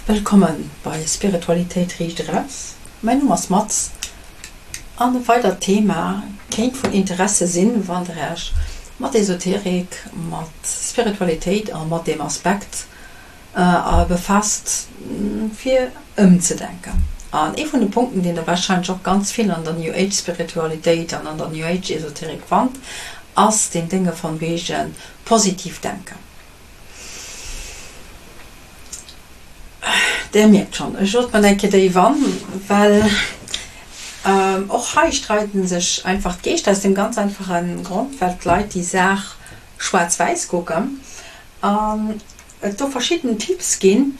Wëllkommen bei Spiritualitéit riicht eraus. Mäin Numm ass Mats an e weidert Thema kéint vun Interesse sinn, wann der Iech mat Esoterik, mat Spiritualitéit a mat deem Aspekt befaasst fir ëmzedenken. An ee vun de Punkten, deen der warscheinlech och ganz vill an der New Age Spiritualitéit an an der New Age Esoterik fannt, ass deen Dénge von wegen positiv denken. Der mierkt schonn, ech ootmen eng Kéier déif an, well och hei streiden sech einfach d'Geeschter aus deem ganz einfache Grond, well d'Leit déi Saach schwaarz-wäiss kucken an et do verschidden Tipps ginn,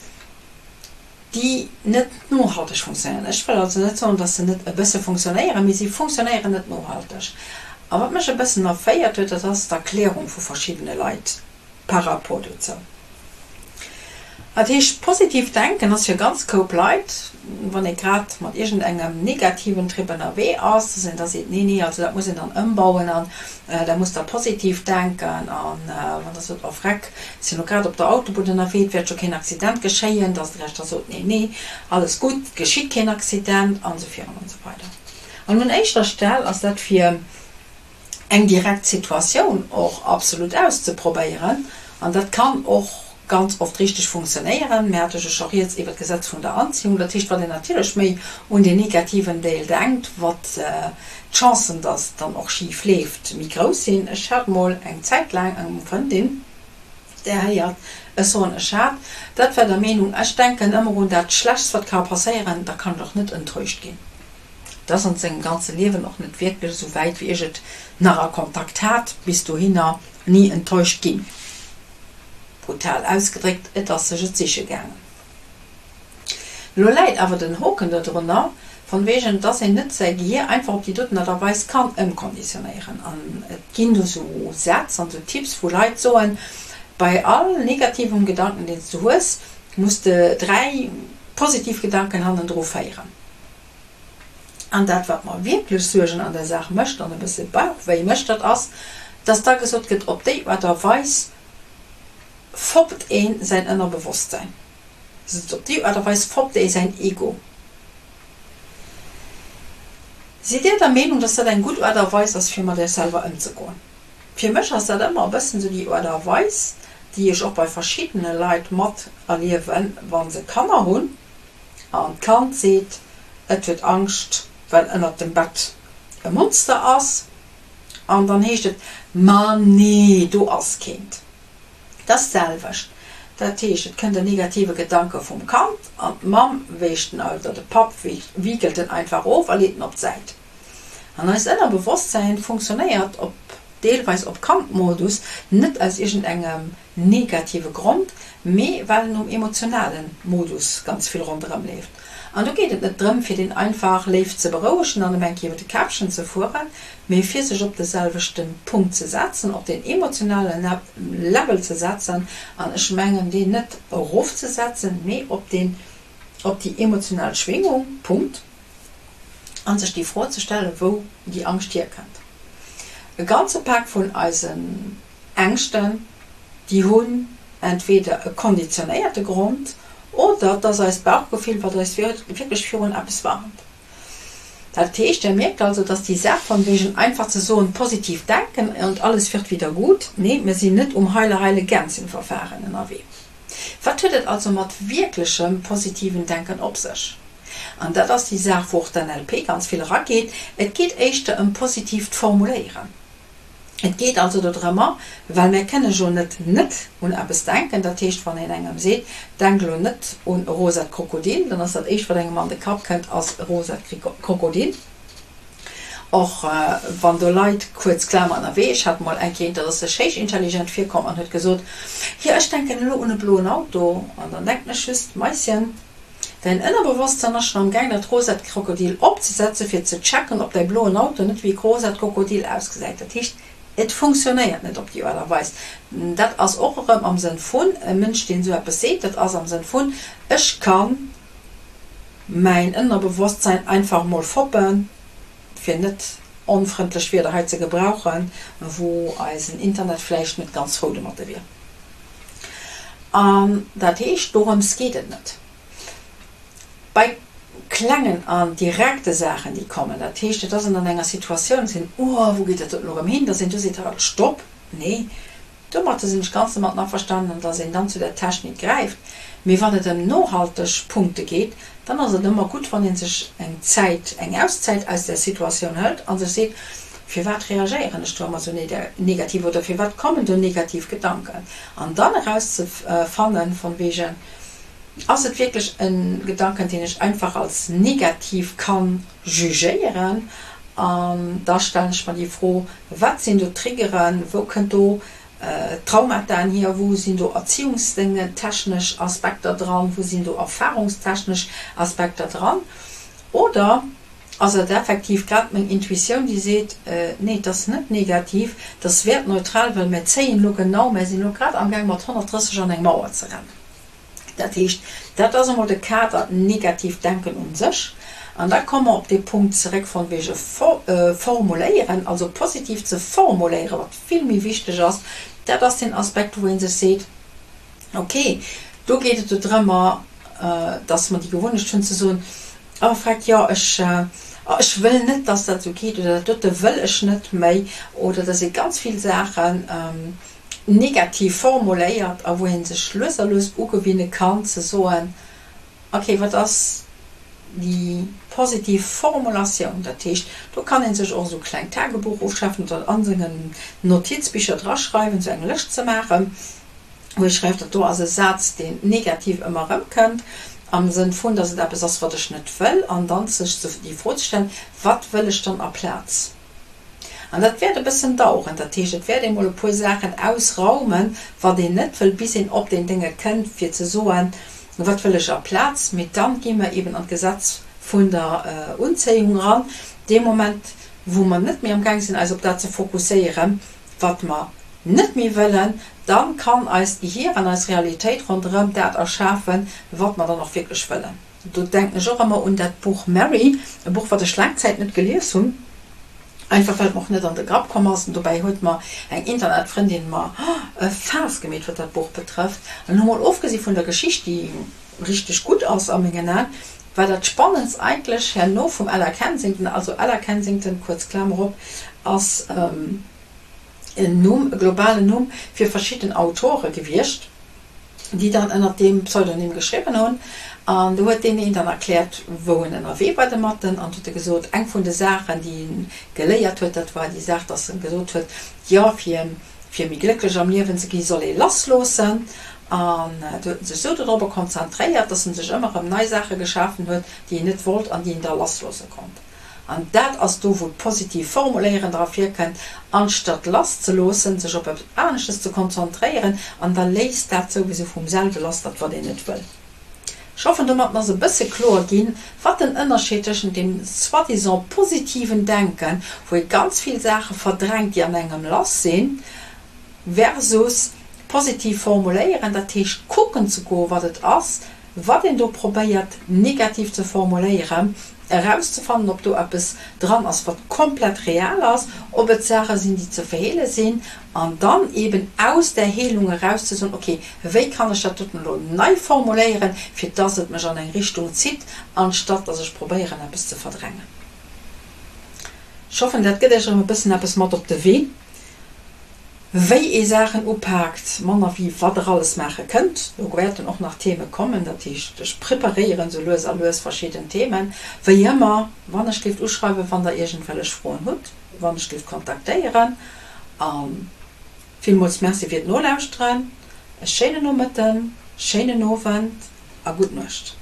déi net nohalteg funktionéieren. Ech wëll also net soen, dass se net e bësse funktionéieren, mee si funktionéieren net nohalteg. A wat mech e bëssen erféiert huet, dat ass d'Erklärung vu verschiddene Leit par rapport dozou. Dat heescht, positiv denken ass fir e ganz Koup Leit, wann ee grad mat iergendengem negativen Trip ënnerwee ass, dass een da seet, nee, nee, also dat muss een dann ëmbauen an da musst Der positiv denken. A wann Der sot, oh vreck, ech sinn elo grad op der Autobunn ënnerwee, et wäert scho keen Accident geschéien, dass Der Iech da sot, nee, nee, alles gutt, et geschitt keen Accident an esou virun an esou weider. An un éischter Stell ass dat fir eng direkt Situatioun och absolut auszeprobéieren, an dat kann och ganz oft richteg funktionéieren. Mir hate jo scho rieds iwwer d'Gesetz vun der Anziehung, dat heescht, wat een natierlech méi un deen negativen Deel denkt, wat d'Chancen, dass et dann och schif leeft, méi grouss sinn. Ech hat mol eng Zäit laang eng Frëndin, där héiert ech soen, ech hat, dat war der Meenung, ech denken ëmmer un dat Schlechtst, wat ka passéieren, da kann ech och net enttäuscht ginn. Et ass an sengem ganze Liewen och net wierklech, esou wäit wéi ech et nach a Kontakt hat, bis dohinner ni enttäuscht ginn. Brutal ausgedréckt, et ass sech et siche gaangen. Elo läit awer den Hoken dodrunner, von wegen, dass een net säi Gehier einfach op déi doten Art a Weis kann ëmkonditionéieren. An et ginn do sou Sätz an sou Tipps, wou Leit soen, bei all negativem Gedanken, deen s du hues, muss de 3 positiv Gedanken hannendru féieren. An dat, wat mer wierklech Suergen an der Saach mécht an e bësse Bauchwéi mécht, dat ass, dass da gesot gëtt, op déi Aart a Weis foppt ee säin Ënnerbewosstsäin, op déi Aart a Weis foppt ee säin Ego. Sidd Dir der Meenung, dass dat eng gutt Aart a Weis ass, fir mat Iech selwer ëmzegoen? Fir mech ass dat ëmmer e bëssen esou déi Aart a Weis, déi ech och bei verschiddene Leit materliewen, wa se Kanner hunn, An d'Kand seet, et huet Angscht, well ënnert dem Bett e Monster ass. An dann heescht et, Ma nee, do ass keent. Et ass d'selwecht. Dat heescht, et kënnt en negative Gedanke vum Kand an d'Mamm wéischt en oder de Papp wikelt en einfach of a leet en op d'Säit. An eist Ënnerbewosstsäin funktionéiert op deelweis op Kand-Modus, net aus iergendengem negative Grond, mee well en um emotionale Modus ganz vill ronderëm leeft. An do geet et net drëm, fir deen einfach léif ze berouegen an em eng Kéier iwwer de Käppchen ze fueren, mee fir sech op de selwechte Punkt ze setzen, op deen emotionale Level ze setzen, an ech mengen deen net erofzesetzen, mee op deen, op déi emotional Schwingung, Punkt, a sech déi Fro ze stellen, wou déi Angscht hierkënnt. E ganze Pak vun eisen Ängschten, déi hunn entweder e konditionéierte Grond oder et ass eist Bauchgefill, wat eis wierklech virun eppes warnt. Dat heescht, Dir mierkt also, dass déi Saach von wegen einfach ze soen, positiv denken und alles wird wieder gut, nee, mir sinn net um Heile Heile Gänschen Verfahren ënnerwee. Wat huet et also mat wierklechem positiven Denken op sech? An dat ass déi Saach, wou och d'NLP ganz vill erageet, et geet éischter ëm positiivt Formuléieren. Et geet also dodrëmmer, well mär kënne jo net net un eppes denken, dat heescht, wann een engem seet, denk elo net un e rosat Krokodil, dann ass dat éischt wat engem an de Kapp kënnt, ass e rosat Krokodil. Och wann do Leit, kuerz Klamer ënnerwee, ech hat mol eng Kéier, dat ass sech héich intelligent virkomm an huet gesot, jo ech denken elo un e bloen Auto, an dann denken ech just, Maischen, Däin Ënnerbewosstsein ass schon am Gaang dat rosat Krokodil opzesetzen fir ze checken ob däi bloen Auto net wéi e rosat Krokodil ausgesäit. Dat heescht et funktionéiert net op déi Aart a Weis. Dat ass och erëm am Sënn vun, e Mënsch deen esou eppes seet, dat ass am Sënn vun, ech kann mäin Ënnerbewosstsein einfach mol foppen, fir net onfrëndlech Wierder hei ze gebrauchen, wou eisen Internet vläicht net ganz frou domatte wier. An dat heescht, dorëms geet et net. Bei klengen an direkte Saachen, déi kommen, dat heescht, et ass een an enger Situatioun, sinn, oh, wou geet dat do elo erëm hin, dass een do seet, halt, stopp, nee, domatter sinn ech ganz domatten averstanen, dass een dann zu der Technik gräift. Mee wann et ëm nohalteg Punkte geet, dann ass et ëmmer gutt, wann ee sech eng Zäit, eng Auszäit aus där Situatioun hëlt a sech seet, Firwat reagéieren ech do ëmmer esou negativ oder firwat kommen do negativ Gedanken? An dann erauszefannen, von wegen, Ass et wierklech e Gedanken, deen ech einfach als negativ kann jugéieren? An da stellen ech mer déi Fro, Wat sinn do d'Triggeren? Wou kënnt do Traumataen hier? Wou sinn do erziehungstechnesch Aspekter dran? Wou sinn do erfahrungstechnesch Aspekter dran? Oder ass et effektiv grad meng Intuitioun, déi seet, Nee, et ass net negativ, et ass wäertneutral, well mär zéien elo genau, mär sinn elo grad amgaang mat 130 an eng Mauer ze rennen. Dat heescht, dat ass emol de Kader negatiivt Denken un sech. An da komme mer op dee Punkt zeréck von wege formuléieren, also positiv ze formuléieren, wat vill méi wichteg ass. Dat ass deen Aspekt, wou ee sech seet, okay, do geet et dodrëmmer, dass mer déi Gewunnecht hunn ze soen, oh freck, jo, ech, ech wëll net, dass dat esou geet oder dat dote wëll ech net méi oder dass ee ganz vill Saachen, negativ formuléiert a wou ee sech lues a lues ugewinne kann ze soen, ok, wat ass déi positiv Formulatioun? Dat heescht, do kann ee sech och esou e klengt Tagebuch uschafen oder a sengen Notizbicher draschreiwen, esou eng Lëscht ze maachen, wou ee schreift, dat do ass e Saz, deen negativ ëmmer erëmkënnt, am Sënn vun, datt et eppes ass, wat ech net wëll, an dann sech déi Fro ze stellen, wat wëll ech dann aplaz? An dat wäert e bëssen daueren. Dat heescht, et wäert ee mol e puer Saachen ausraumen, wat een net wëll, bis een op deen Dénge kënnt, fir ze soen, Wat wëll ech aplaz? Mee dann gi mer eben an d'Gesetz vun der Unzéiung eran. Dee Moment, wou mer net méi amgaang sinn, eis op dat ze fokusséieren, wat mer net méi wëllen, da kann eist Gehier an eis Realitéit ronderëm dat erschafen, wat mer dann och wierklech wëllen. Do denken ech och ëmmer un dat Buch Mary, e Buch wat ech laang Zäit net gelies hunn, einfach well et mer och net an de Grapp komm ass. An dobäi huet mer eng Internetfrëndin mer e Faass gemeet wat dat Buch betrëfft. An elo mol ofgesi vun der Geschicht, déi richteg gutt ass a mengen Aen, war dat Spannendst eigentlech herno vum Ella Kensington, also Ella Kensington, kuerz Klamer op, ass en Numm, e globalen Numm fir verschidden Autore gewiescht, déi dann ënnert deem Pseudonym geschriwwen hunn. An do huet deen een dann erkläert, wou en ënnerwee war domatten. An huet e gesot, eng vun de Saachen, déi en geléiert huet, dat war déi Saach, dass en gesot huet, jo, fir, fir méi glécklech am Liewen ze ginn, soll ee lassloossen. An do huet en sech esou dodropper konzentréiert, dass en sech ëmmer erëm nei Saache geschafen huet, déi en net wollt an déi en da lassloosse konnt. An dat ass do, wou d'positiv Formuléieren dra virkënnt, anstatt lasszeloossen, sech op eppes aneschtes ze konzentréieren, an da léisst dat souwisou vum selwe lass, dat wat een net wëll. Ech hoffen, domatten ass e bësse kloer ginn, wat den Ënnerscheed tëschent deem soi-disant positiven Denken, wou ee ganz vill Saache verdrängt, déi an engem lass sinn, versus positiv formuléieren, dat heescht kucken ze goen, wat et ass, wat een do probéiert negativ ze formuléieren, erauszefannen, ob do eppes dran ass, wat komplett real ass, ob et Saache sinn, déi ze verheele sinn, an dann eben aus där Heelung eraus ze soen, ok, wéi kann ech dat doten elo nei formuléieren, fir dass et mech an eng Richtung zitt, anstatt dass ech probéieren, eppes ze verdrängen. Ech hoffen, dat gëtt Iech erëm e bëssen eppes mat op de Wee. Wéi ee Saachen upaakt, manner wéi wat der alles maache kënnt. Do wäerten och nach Theme kommen, dat heescht ech preparéieren esou lues a lues verschidden Themen. Wéi ëmmer, wann ech géift uschreiwen, wann der iergendwellech Froen hutt, wann ech géift kontaktéieren. A villmools Merci fir d'Nolauschteren, e schéinen Nomëtten, schéinen Owend a gutt Nuecht.